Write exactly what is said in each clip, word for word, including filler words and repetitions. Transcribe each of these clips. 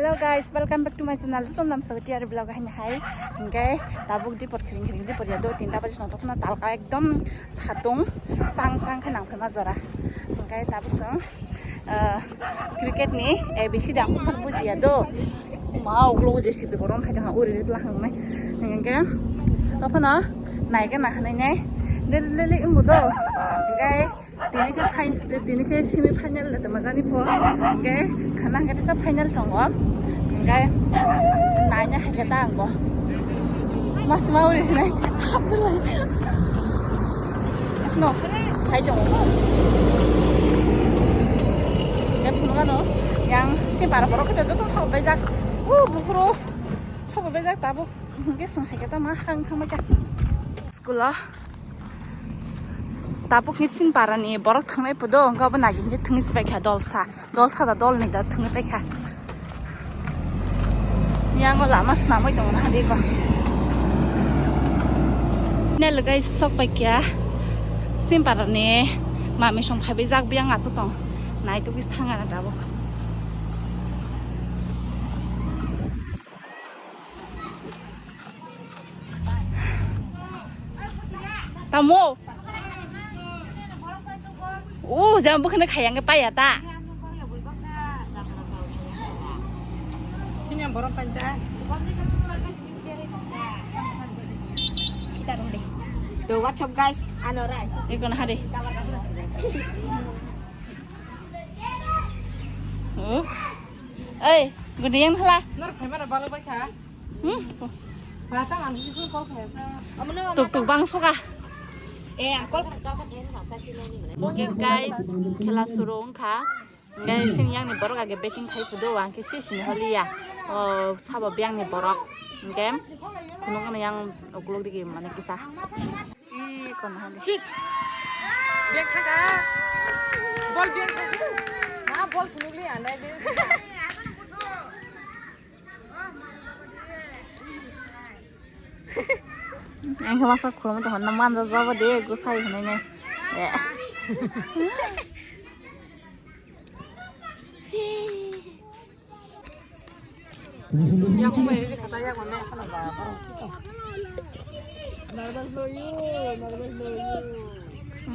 Hello guys, welcome back to my channel. Chondam Sagati ari vlog haini hai. Hingke tabuk dipor khring khring dipor ya do tinta baji song tokna talka ekdom satung sang sang khe nang phema jora. Hingke tabuk song, eh, cricket ni A B C D ang bujiya do. Ma ulo J C B korom hai tong uri rit lahang mai. Hingke tophano naike na hanai nai. Lele lele ungu do. Hingke Tini khe fin-, tini khe semi final le tongma jani po. Hingke khana hingke tesa final tongo. Hingke naina hingke ta angbo. Mas ma uri sinai. Asno, hai tongo. Hingke phunugano yang semi para borok khe joto sok baijak. Uh, bukhuro sok baijak tabuk. Hingke song hingke ta ma hang thangma kha. School o. Tabuk ni Sinpara ni borok thangnai pudo, wngkha bo nagi hingke thwngwi se paikha dolsa, dolsa da dolni da thwngwi paikha. Yango lama swnamwi tongo na hadi ko. Nelo guys, sok paikha Sinpara ni mami song phaibai jak biyang achu tong. Naitukwi thangana tabuk. Tamo. Oh, jam bukhana khayang ke paya ta. Sini yang borong panta. Kita dong deh. Yo, what's up guys? Ano rai. Ikon hade. Oh. Oi, gudi yang hala. Nor khaimara balo bai kha. Hmm? Mata ang bisi phone call khaisa. Tuk tuk bang soka. Eh, ang call khaisa. Okay guys, khela suru wngkha. Guys, sini yang ni borok age betting khai pudo, ang ke si sini holi ya. Oh, sabo biang ni borok. Game. Kuno kuno yang ukulok digi mane kisa. Ih, kono handi. Shit. Biang khaga. Bol biang khaga. Na bol sunugli ane. Ang khe masa khulumwi tongkha, na manja jabo de, gwsai hinui nai. Eh.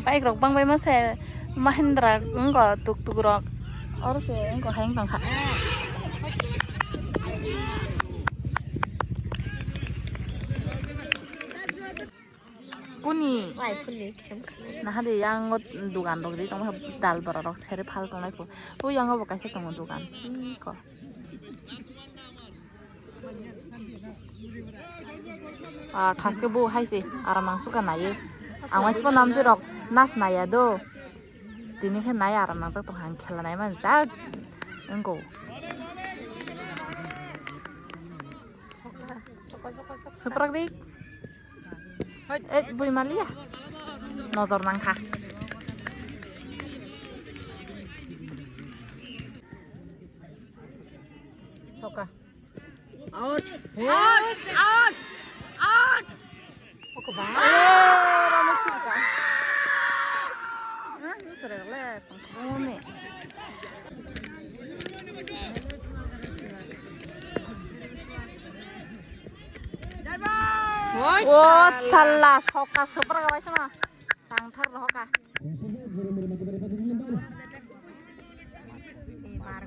Bike rok bangbai masa Mahindra wngkha tuk tuk rok. Oro se wngkha hai wng tongkha. Kuni? Nahade yang o dugan rok di tongkha dal bora rok sere phal tongnai kho. O yang o bo kaisa tongo dugan. Hmm, ko. Ah, thaske bo hai se aram nang suka nai. Ang waisbo nam de rok nas nai ya do. Tini khe nai aram nang jak tong hang khela nai man jak. Engko. Suprak di. Eh, bui maliya. Nojor nang kha. Soka. Out. Out. Out. Out. Oko ba. Eh, ramo suka. Hah, sere le, pangkome. Oi, oh, chala. Chala, soka, super ga baisana. Tangthar rohoka.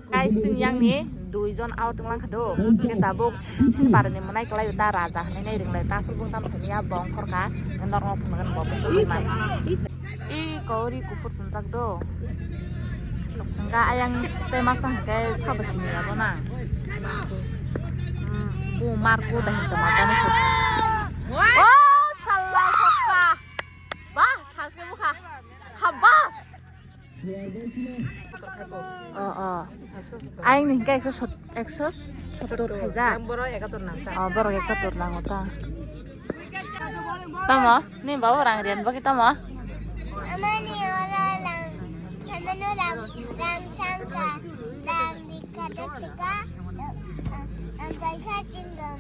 Guys, sini yang ni duijon out wnglang kha do. Hingke tabuk sini parani mwnai kwlai da raja hinui nai ringlai ta subung tam sani ya bongkhor kha. Norok phunukgwi bo bwswk rimani. I kauri kuphur sumjak do. Hingke ayang tei masa hingke sabo sini ya bo nang. Hmm, bu marko da hingke matani khe. Oh, salla sokka. Bah, thaske bukha. Sabas. Oh, oh. Aing ni hingke ekso sot-, ekso sottor khaijak. Yang borok ekator nang ta. Oh, borok ekator nango ta. Tamo? Ni babu rang riyan bagi tamo? Amani ora rang, amani rang, rang sangka, rang dikha dikha, rang baikha chingam.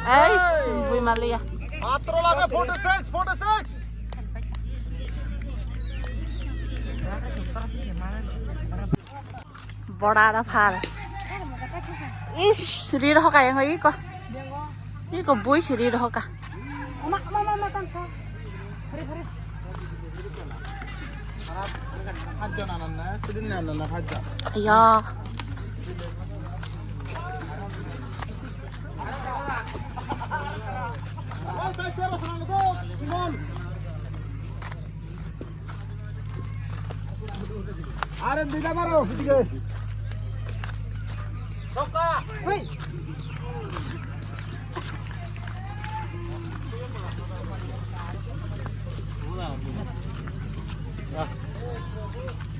Eish, bui maliya. Atro laga forty six, forty six. Bora da phal. Ish, rir hoka yang iko. Iko bui si rir hoka. Ya. Are dida maro, dida.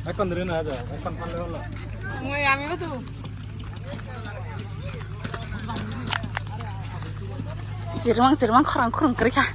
Ekon diri na aja, ekon phanle holo. Moi ami ko tu. Jirmang jirmang khorang khorang kri kha.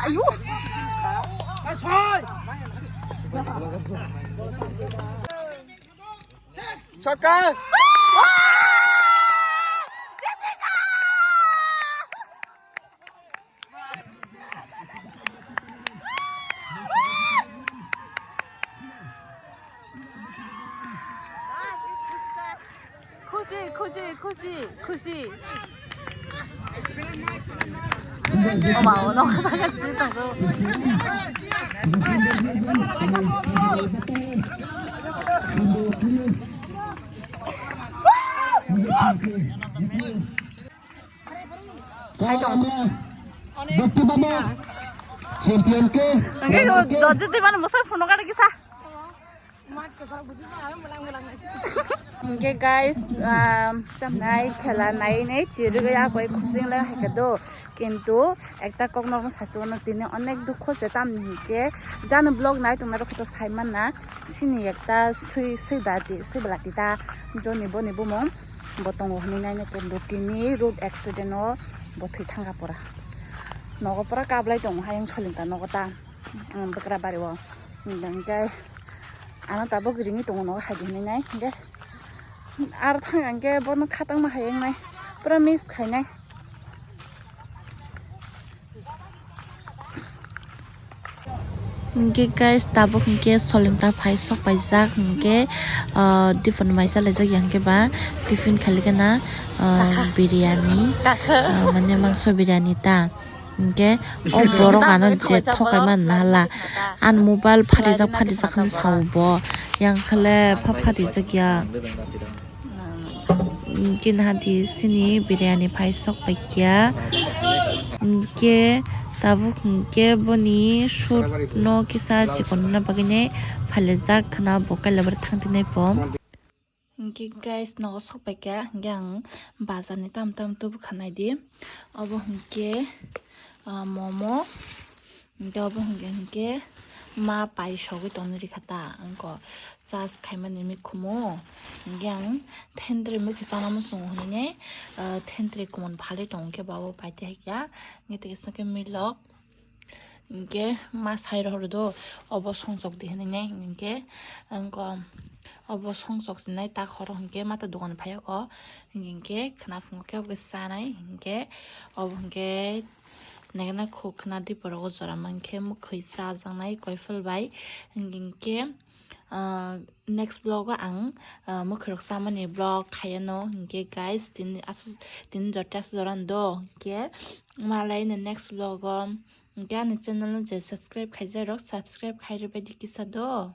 Ayo. Saka. Khusi, khusi, khusi, khusi. Oma, ono kata kata tangko. Kau ama, bukti bama, champion ke, Engke ko dojit di mana musai phone kata kisa. Engke guys, um, tamnai khela nai nei chiri ya koi khusing le hai kado. Kintu ekta kok nok sachwano tini onek dukho se tamni hingke jani vlog nai tongna rok to sai manna sini ekta sui sui bati sui belati ta joni boni bumung. Bo tongo hwnwi naina kendo tini road accident o bo thwi thangkha pura. Nogo pura kablai tongo hayung soling ta nogo ta, um, bwkra bari o. Hingke ano tabuk ringwi tongo nogo hai di hwnwi nai hingke ar thang hingke bono khatangma hayung nai pura miss khainai. Hingke guys, tabuk hingke soling ta phai sok paijak hingke, ah, dipon mai chalaijak ya hingke ba tiffin khali gana, ah, biryani, ah, mane mangso biryani ta. Hingke o borok ano je thokai man hala, an mobile phatijak phatijak hinwi sao bo, yang khale pha phatijak ya. Hingke nahadi sini biryani phai sok paikya. Hingke tabuk hingke boni shoot no kisa chikon na bagwi nai phalajak khna bo kailabari thang tinai po. Hingke guys nogo sok paikya hingke ang bazar ni tam tam tubu khanai di. Obo hingke, ah, momo. Hingke obo hingke, hingke ma pai sogwi tongni rikha ta, angkor charge khaimani mikhumu. Hingke ang thentre mukhe chana muchungo hinwi, ah, thentre kumun phalwi tongo khe babo paite hai kha. Hingke tei kisa khe milok. Hingke ma sai rohor do, obo songchok di hinwi nai hingke angkor obo songchok sinai ta khoro hingke mata dogan phai o ko. Hingke khna phungo khe obo chanai hingke obo hingke. Nagana khuk khna diporogo jora mankhe mwkhwi chajaknai koiphal bai. Hinkhe, ah, next vlog o ang, ah, mwkhwirok chamani vlog khaiano. Hinkhe guys, tini aswk, tini jora aswk jora do. Hinkhe malai no next vlog o. Hinkhe ani channel no je subscribe khaijarok, subscribe khairwbaidi kisa do.